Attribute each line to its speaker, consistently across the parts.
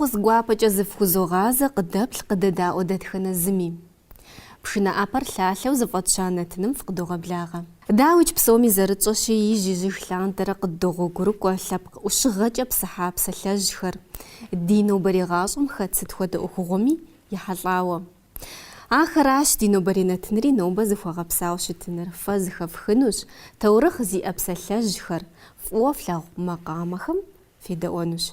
Speaker 1: Фӏэхъус гуапэкӏэ зыфхузогъазэ къыдэплъ къыдэдаӏуэ дэтхэнэ зыми. Пшынэ ӏэпэр лъалъэу зыфӏэтща нэтыным фыкъыдогъэблагъэ. Дауикӏ, псоми зэрытщӏэщи, ижь-ижьыж лъандэрэ къыддогъуэгурыкӏуэ лъэпкъ ӏущыгъэкӏэ псыхьа псалъэжьхэр, ди нобэрей гъащӏэм хэт сыт хуэдэ ӏуэхугъуэми ехьэлӏауэ. Ахэращ ди нобэрей нэтынри нобэ зыхуэгъэпсауэ щытыныр. Фэ зыхэфхынущ таурыхъ зиӏэ псалъэжьхэр, фӏыуэ флъагъу макъамэхэм федэӏуэнущ.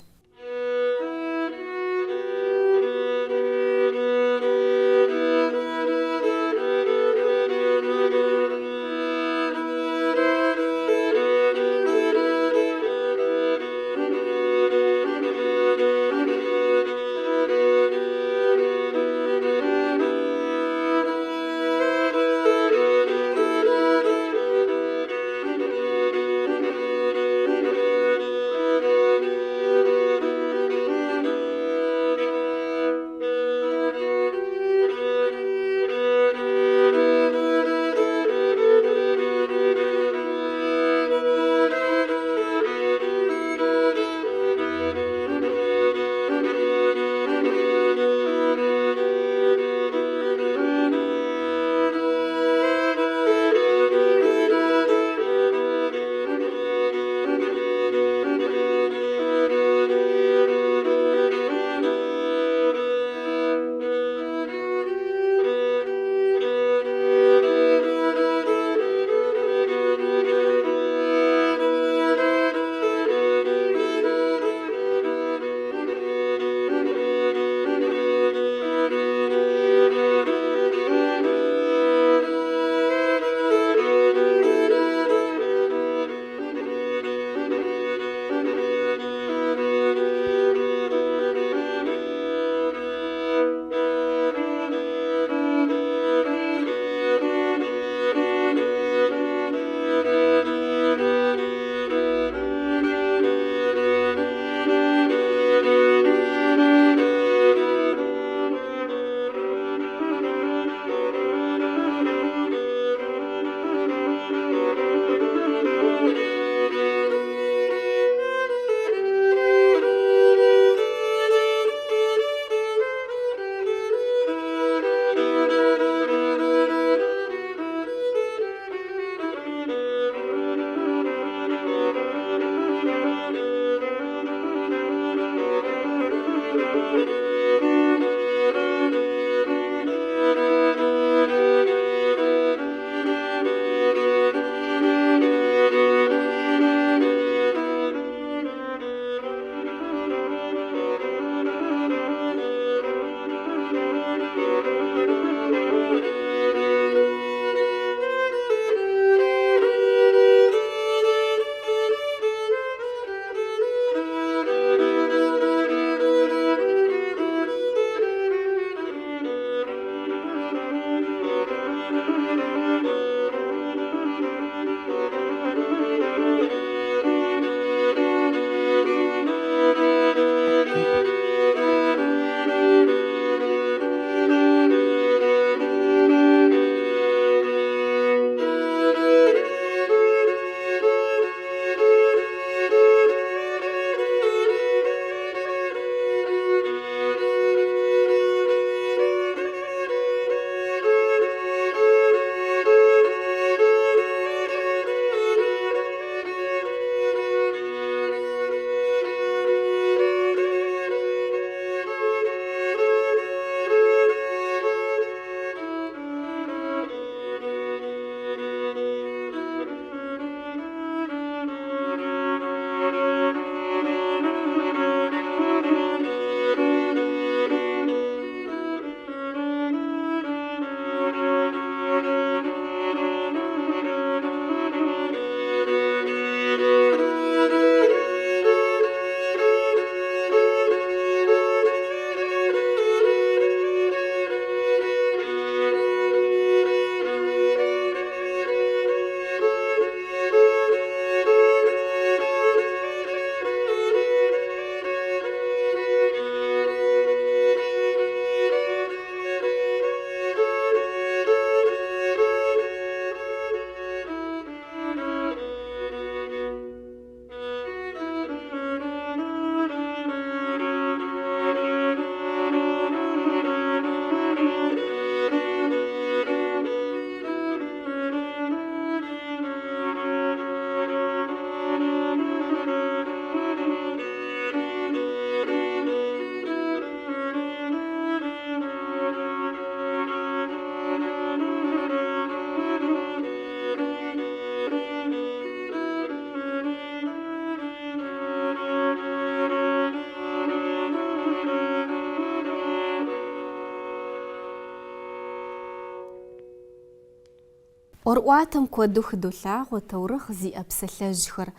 Speaker 1: ӏуэрыӏуатэм куэду хыдолъагъуэ таурыхъ зиӏэ псалъэжьхэр,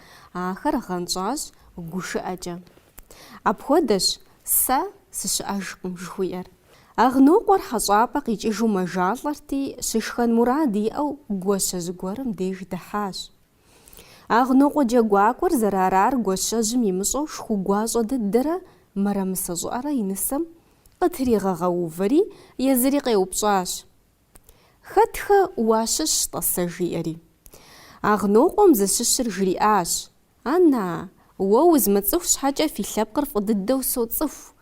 Speaker 1: ахэр гъэнщӏащ гушыӏэкӏэ. Апхуэдэщ Сэ сыщыӏэжкъым жыхуиӏэр. Агънокъуэр хьэщӏапӏэ къикӏыжу мэжалӏэрти, щышхэн мурад иӏэу гуащэжь гуэрым деж дыхьащ. Агънокъуэ джэгуакӏуэр зэрыарар гуащэжьым имыщӏэу шху гуащӏэ дыдэрэ мэрэмысэ щӏыӏэрэ и нысэм къытригъэгъэувэри, езыри къеупщӏащ. Хэтхэ уащыщ, тӏасэ, жиӏэри. Агънокъуэм зыщыщыр жриӏащ. Ана, уэ узмыцӏыху щхьэкӏэ фи лъэпкъыр фӏы дыдэу соцӏыху.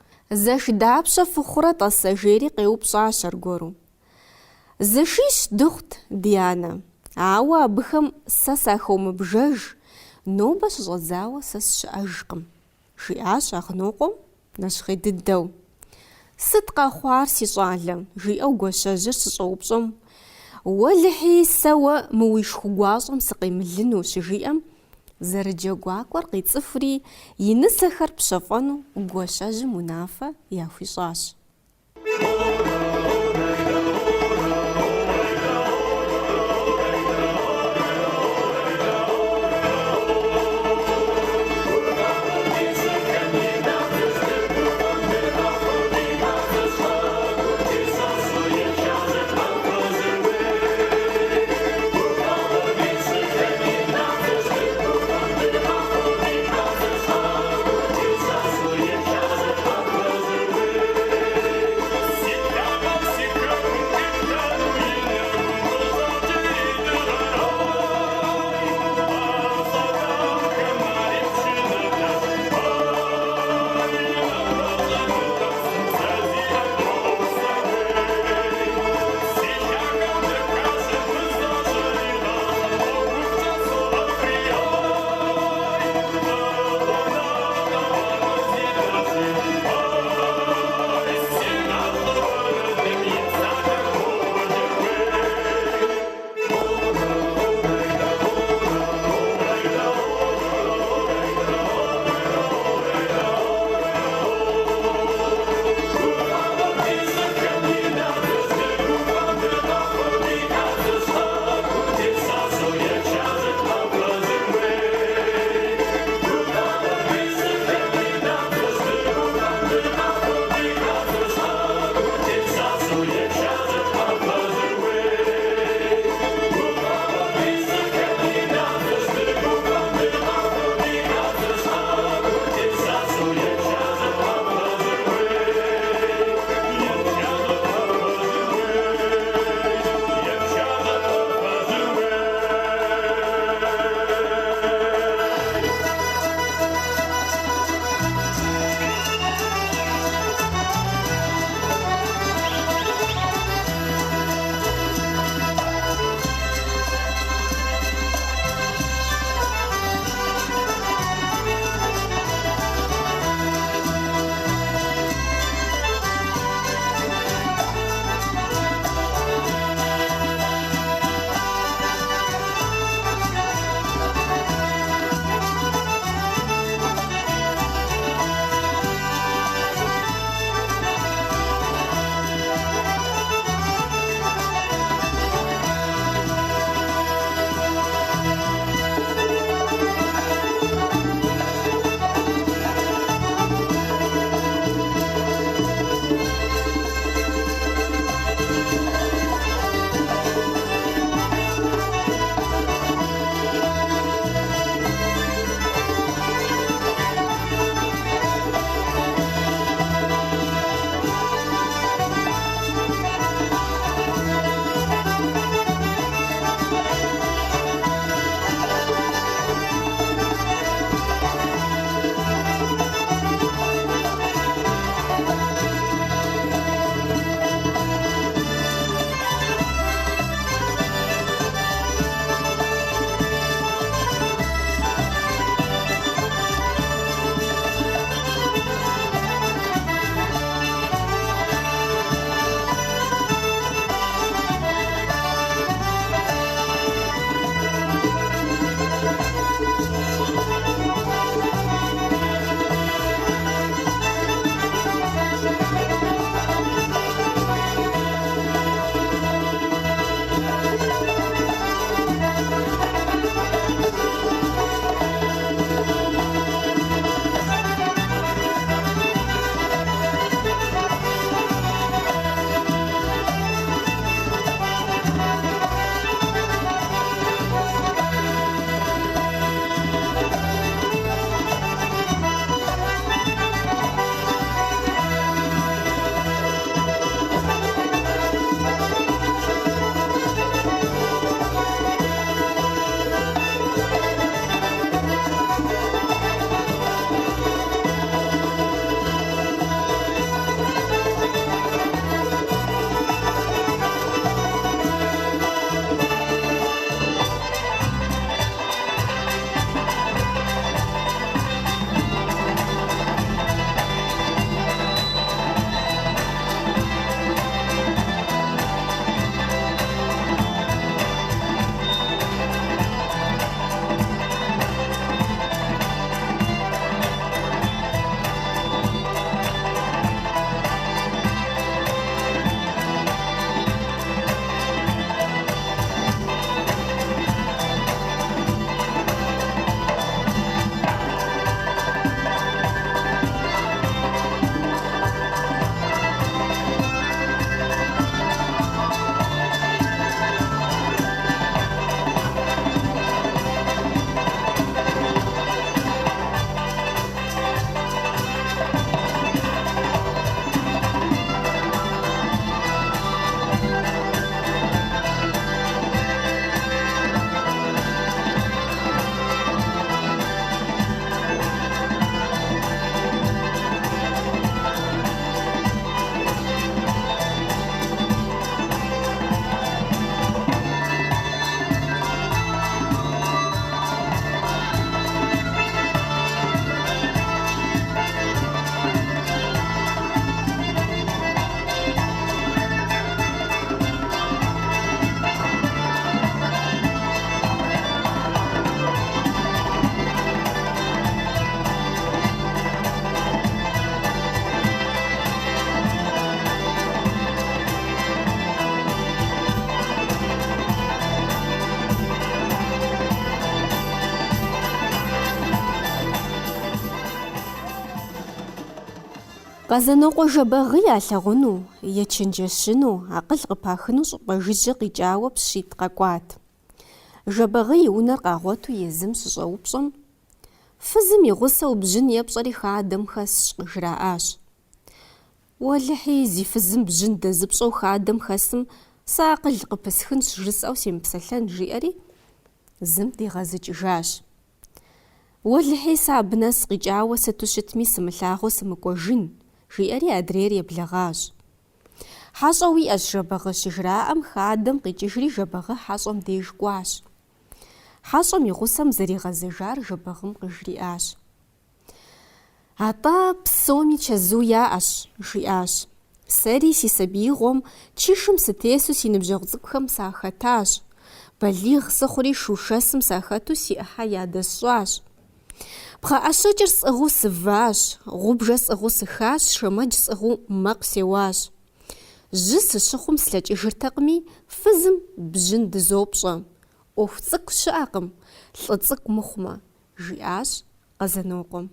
Speaker 1: Зэш дапщэ фыхъурэ, тӏасэ, жери къеупщӏащ аргуэру. Зэшищ дыхъут, ди анэ, ауэ абыхэм сэ сахыумыбжэж, нобэ щыщӏэдзауэ сэ сыщыӏэжкъым. Жиӏащ Агънокъуэм нэщхъей дыдэу. Сыт къэхъуар, си щӏалэ? жиӏэу гуащэжьыр щыщӏэупщӏэм, Уэлэхьи, сэ уэ мы уи шху гуащӏэм сыкъемылыну, щыжиӏэм, зэрыджэгуакӏуэр къицӏыхури, и нысэхэр пщэфӏэну гуащэжьым унафэ яхуищӏащ. Къэзанокъуэ Жэбагъы ялъагъуну, ечэнджэщыну, акъыл къыпахыну щӏыпӏэ жыжьэ къикӏауэ пщитӏ къэкӏуат. Жэбагъы и унэр къагъуэту езым щыщӏэупщӏэм, фызым и гъусэу бжьын епщӏэри хадэм хэсщ, къыжраӏащ. Уэлэхьи, зи фызым бжьын дэзыпщӏэу хадэм хэсым сэ акъыл къыпысхынщ жысӏэу семыпсэлъэн, жиӏэри, зым дигъэзыкӏыжащ. Уэлэхьи, сэ абы нэс къикӏауэ сыту щытми сымылъагъуу сымыкӏуэжын, жиӏэри адрейр еблэгъащ. Хьэщӏэ уиӏэщ, Жэбагъы щыжраӏэм, хадэм къикӏыжри Жэбагъы хьэщӏэм деж кӏуащ. Хьэщӏэм и гъусэм зэригъэзэжар Жэбагъым къыжриӏащ. Атӏэ, псоми чэзу яӏэщ, жиӏащ. Сэри си сабиигъуэм чышым сытесу си ныбжьэгъу цӏыкӏухэм сахэтащ. Балигъ сыхъури шушэсым сахэту си ӏыхьэ ядэсщӏащ. Пхъэӏэщэкӏыр сӏыгъыу сыващ, гъубжэ сӏыгъыу сыхащ, шэмэдж сӏыгъыу мэкъу сеуащ. Жьы сыщыхъум слъэкӏыжыртэкъыми, фызым бжьын дызопщӏэ. ӏуэху цӏыкӏу щыӏэкъым, лӏы цӏыкӏу мыхъумэ, жиӏащ Къэзанокъуэм.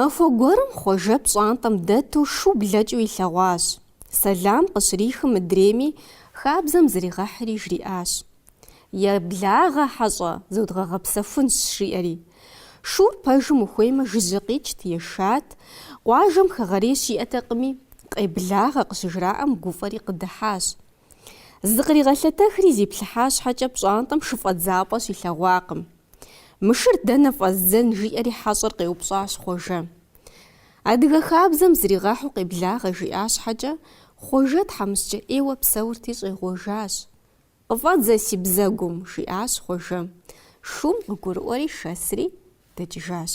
Speaker 1: Махуэ гуэрым Хъуэжэ пщӏантӏэм дэту шу блэкӏыу илъэгъуащ. Сэлам къыщрихым мыдрейми хабзэм зригъэхьри жриӏащ. Еблагъэ, хьэщӏэ, зодгъэгъэпсэхунщ, жиӏэри. Шур пэжым ухуеймэ, жыжьэ къикӏт, ешат, къуажэм хэгъэрей щиӏэтэкъыми, къеблагъэ къыщыжраӏэм гуфӏэри къыдыхьащ. Зыкъригъэлъэтэхри зиплъыхьа щхьэкӏэ пщӏантӏэм шыфӏэдзапӏэ щилъэгъуакъым. Мы шыр дэнэ фӏэздзэн, жиӏэри хьэщӏэр къеупщӏащ Хъуэжэ. Адыгэ хабзэм зригъэхьу къеблагъэ жиӏа щхьэкӏэ, Хъуэжэ тхьэмыщкӏэ ӏейуэ псэурти щӏегъуэжащ. Къыфӏэдзэ си бзэгум, жиӏащ Хъуэжэ. Шум къыгурыӏуэри шэсри дэкӏыжащ.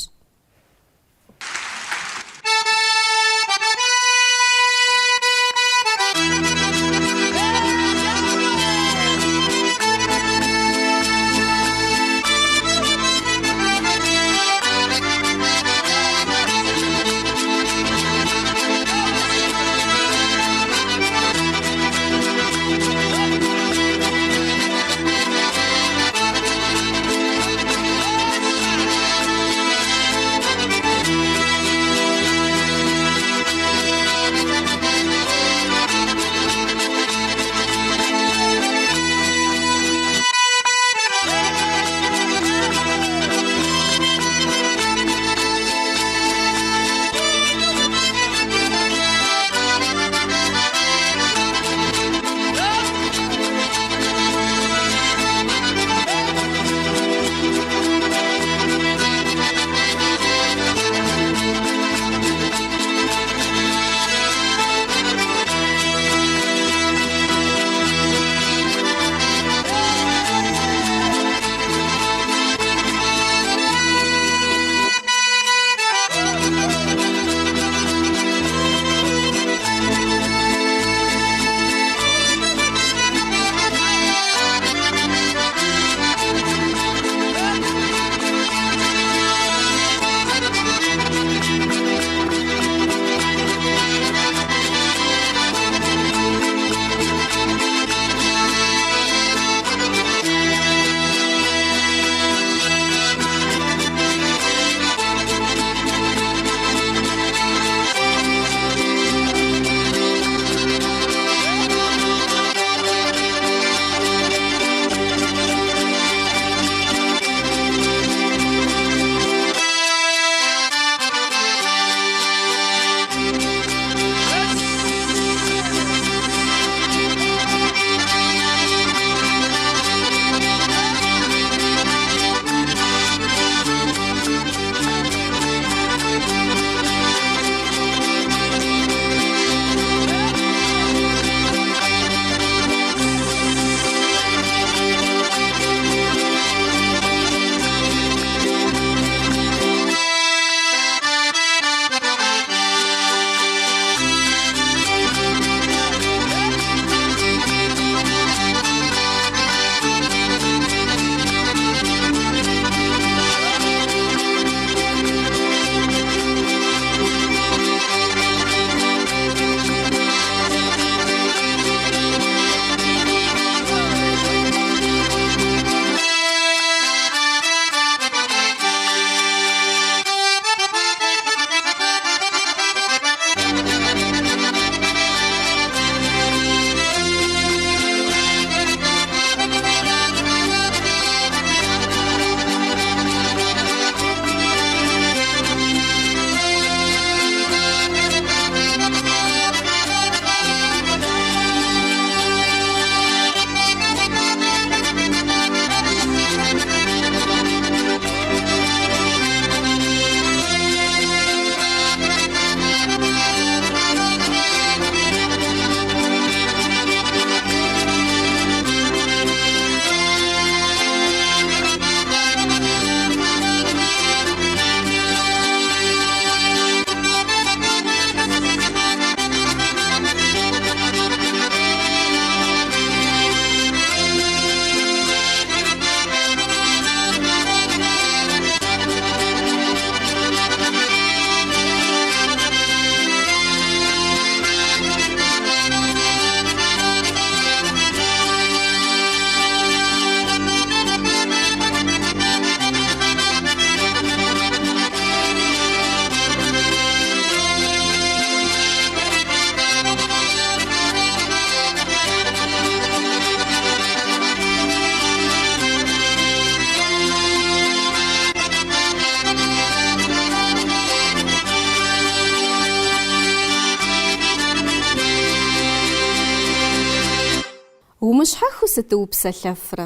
Speaker 1: Умыщхьэхыу сыту упсэлъэфрэ?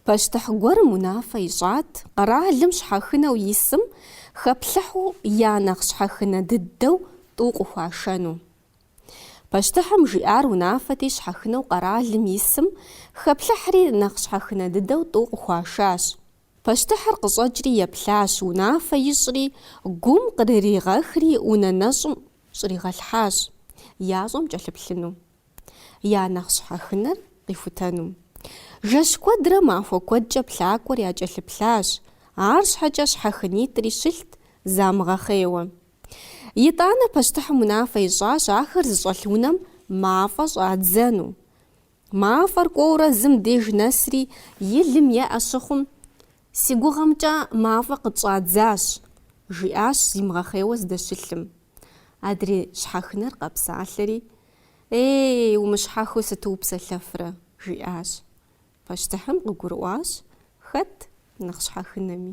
Speaker 1: Пащтыхь гуэрым унафэ ищӏат къэралым щхьэхынэу исым хэплъыхьу я нэхъ щхьэхынэ дыдэу тӏу къыхуашэну. Пащтыхьым жиӏар унафэти, щхьэхынэу къэралым исым хэплъыхьри нэхъ щхьэхынэ дыдэу тӏу къыхуашащ. Пащтыхьыр къыщӏэкӏри еплъащ, унафэ ищӏри, гум кърыригъэхри унэ нэщӏым щӏригъэлъхьащ, ящӏэм кӏэлъыплъыну. Я нэхъ щхьэхынэр къихутэну. Жэщ куэдрэ махуэ куэдкӏэ плъакӏуэр якӏэлъыплъащ, арщхьэкӏэ щхьэхынитӏри щылът замыгъэхъейуэ. Итӏанэ пащтыхьым унафэ ищӏащ ахэр зыщӏэлъ унэм мафӏэ щӏадзэну. Мафӏэр кӏуэурэ зым деж нэсри, и лым еӏэ щыхъум, Си гугъэмкӏэ мафӏэ къытщӏадзащ, жиӏащ зимыгъэхъейуэ здэщылъым. Адрей щхьэхынэр къэпсалъэри, Ей, умыщхьэхыу сыту упсэлъэфрэ? жиӏащ. Пащтыхьым къыгурыӏуащ хэт нэхъ щхьэхынэми.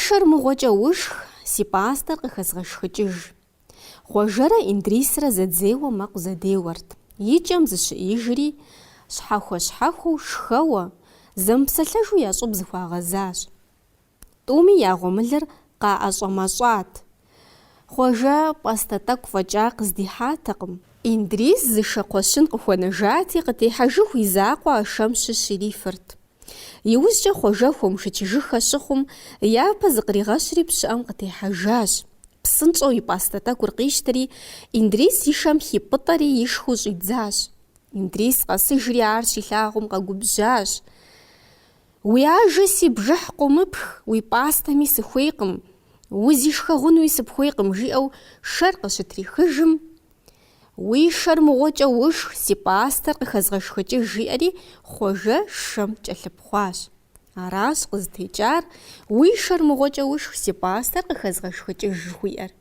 Speaker 1: шэр мыгъуэкӏэ ушх, си пӏастэр къыхэзгъэшхыкӏыж. Хъуэжэрэ Индрисрэ зэдзейуэ мэкъу зэдеуэрт. И кӏэм зыщыӏижри, щхьэхуэ-щхьэхуэу шхэуэ, зэмыпсэлъэжу я щӏыб зыхуагъэзащ. Тӏуми я гъуэмылэр къаӏэщӏэмэщӏат. Хъуэжэ пӏастэ тӏэкӏу фӏэкӏа къыздихьатэкъым. Индрис зы шэ кхъуэщын къыхуэнэжати, къытехьэжыху и закъуэ а шэм щыщ ирифырт. Иужькӏэ Хъуэжэ хуэмышэчыжыххэ щыхъум, япэ зыкъригъэщри пщыӏэм къытехьэжащ. Псынщӏэу и пӏастэ тӏэкӏур къищтэри, Индрис и шэм хипӏытӏэри ишхыу щӏидзащ. Индрис къэсыжри ар щилъагъум къэгубжьащ. Уи ажэ си бжыхь къыумыпх, уи пӏастэми сыхуейкъым, узишхэгъунуи сыпхуейкъым, жиӏэу шэр къыщытрихыжым, Уи шэр мыгъуэкӏэ ушх, си пӏастэр къыхэзгъэшхыкӏыж, жиӏэри Хъуэжэ шэм кӏэлъыпхъуащ. Аращ къызытекӏар уи шэр мыгъуэкӏэ ушх, си пӏастэр къыхэзгъэшхыкӏыж жыхуиӏэр.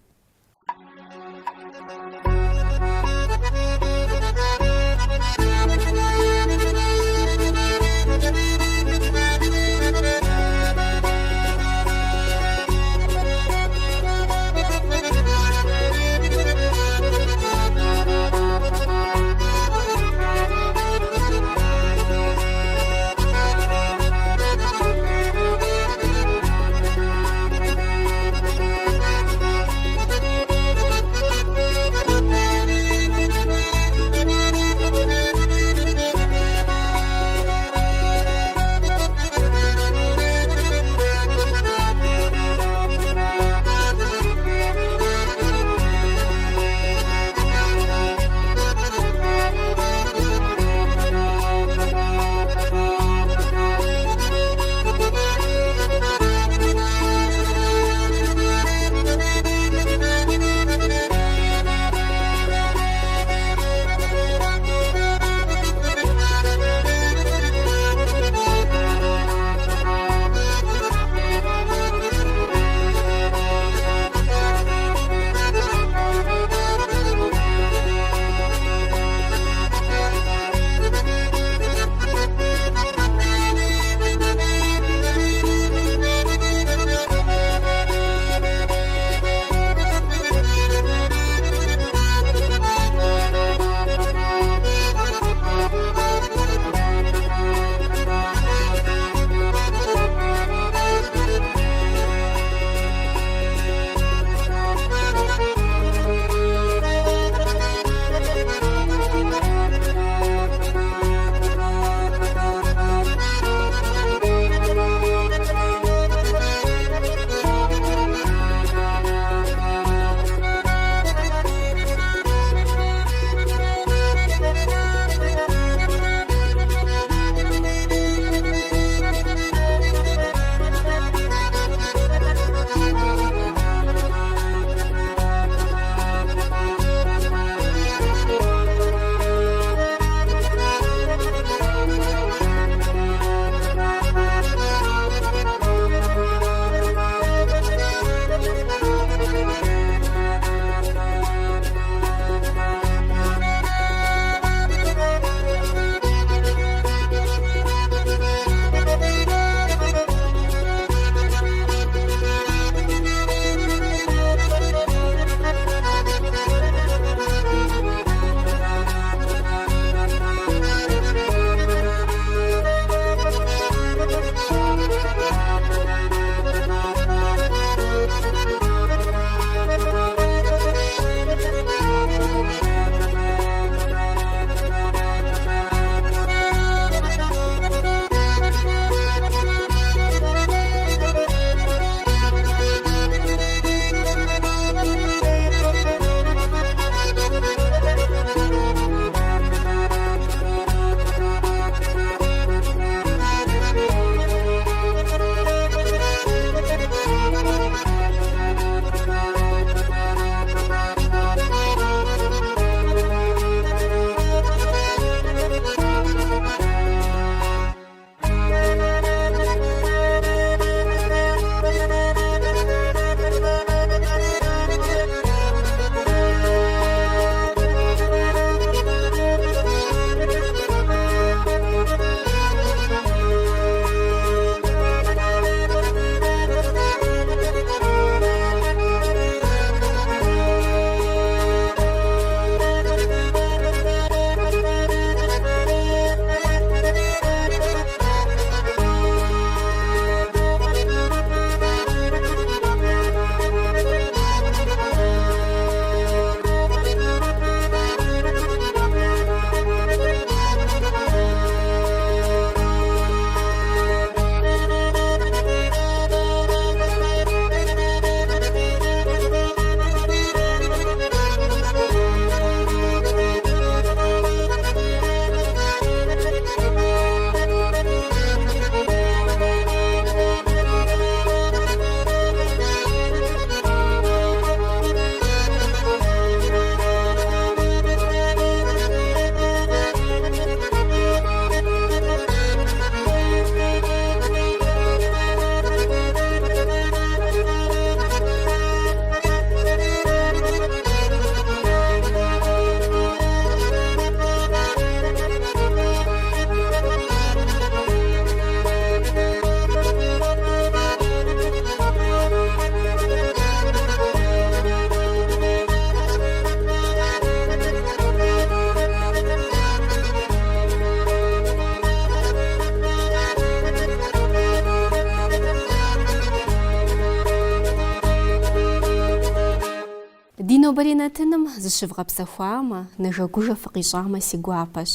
Speaker 1: нобэрей нэтыным зыщывгъэпсэхуамэ, нэжэгужэ фыкъищӏамэ си гуапэщ.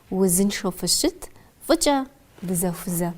Speaker 1: Узыншэу фыщыт, фӏыкӏэ дызэхузэ.